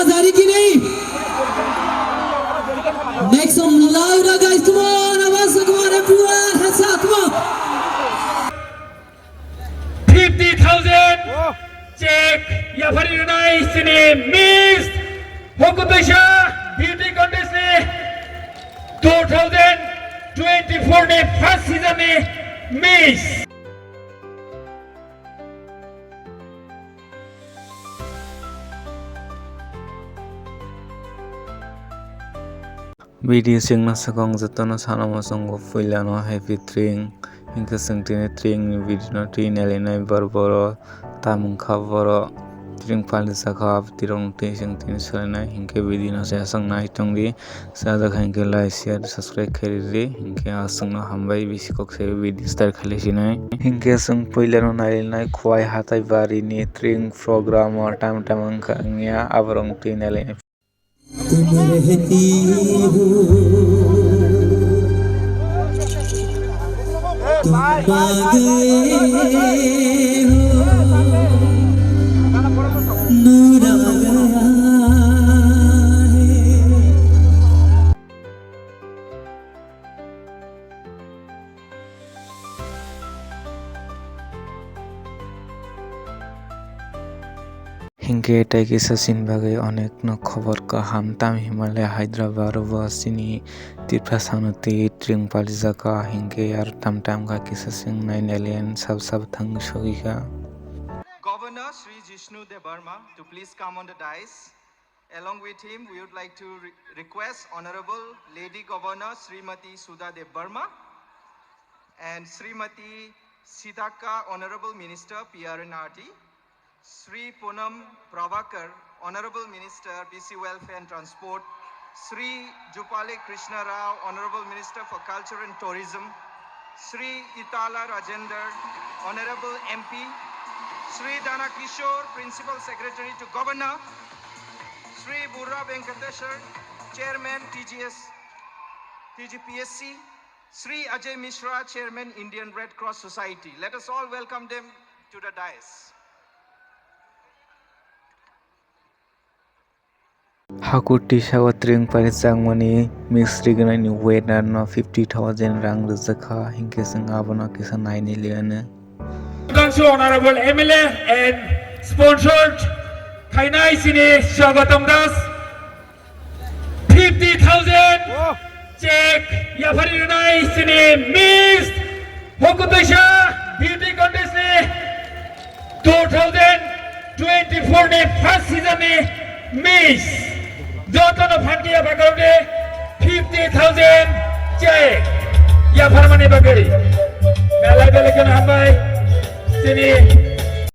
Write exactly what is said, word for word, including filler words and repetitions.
Jari ki nahi? Make some loud noise, guys. Come on, awaz, come on, everyone. Hands up, come on. Fifty thousand check yapharwi rwnai chini Miss Hokutwisha Beauty Contest ni two thousand twenty-four ni first season ni Miss. Video chwngno swkang jotono sana muchungo puilano happy tring. Hinkhe chwng tini tring ni video no twi nailainai bor boro tamung kha boro tring pali sakha tirok twi chwng tini swlainai hinkhe video no se aswk nai tongdi. Sajak hai khe like, share, subscribe khe ridi. Hinkhe aswkno hambai bisi kok se video start khaili sinai. Hinkhe chwng puilano nailinai Khowai hatai barini tring program o tam tam wngkha wngya aborok twi nailinai. तुम रहती हो, तुम आ गए हो, नूर आ गया है। Hinkhe tei kisa chini bagwi onekno khobor kaham, tam Himalaya Hyderabad o bo chini Tiprasano twi tring palijak kha, hinkhe aro tam tam kha kisa chwng nai nailen sab sab thangwi sogwi kha. Governor Shri Jishnu Debbarma to please come on the dais. Along with him, we would like to re-, request Honorable Lady Governor Srimati Sudha Debbarma and Srimati Sitaka, Honorable Minister P R and R T, Sri Ponam Prabhakar, Honorable Minister B C Welfare and Transport, Sri Jupali Krishna Rao, Honorable Minister for Culture and Tourism, Sri Itala Rajender, Honorable M P, Sri Dana Kishore, Principal Secretary to Governor, Sri Burra Venkateswar, Chairman T G S, T G P S C, Sri Ajay Mishra, Chairman Indian Red Cross Society. Let us all welcome them to the dais. Haku tisa o tring pari changmani mix rignani winner no fifty thousand rang rijak kha, hinkhe chwng abono kisa naini liya no. Thank you, Honorable M L A, and sponsored khainai chini Swagatam Das. Fifty thousand check yapharwi rwnai chini Miss Hokutwisha Beauty Contest ni two thousand twenty-four ni first season ni Miss. Jotono phanti yapharkha rwdi fifty thousand check yapharmani bagwi. Belai belai kheno hambai chini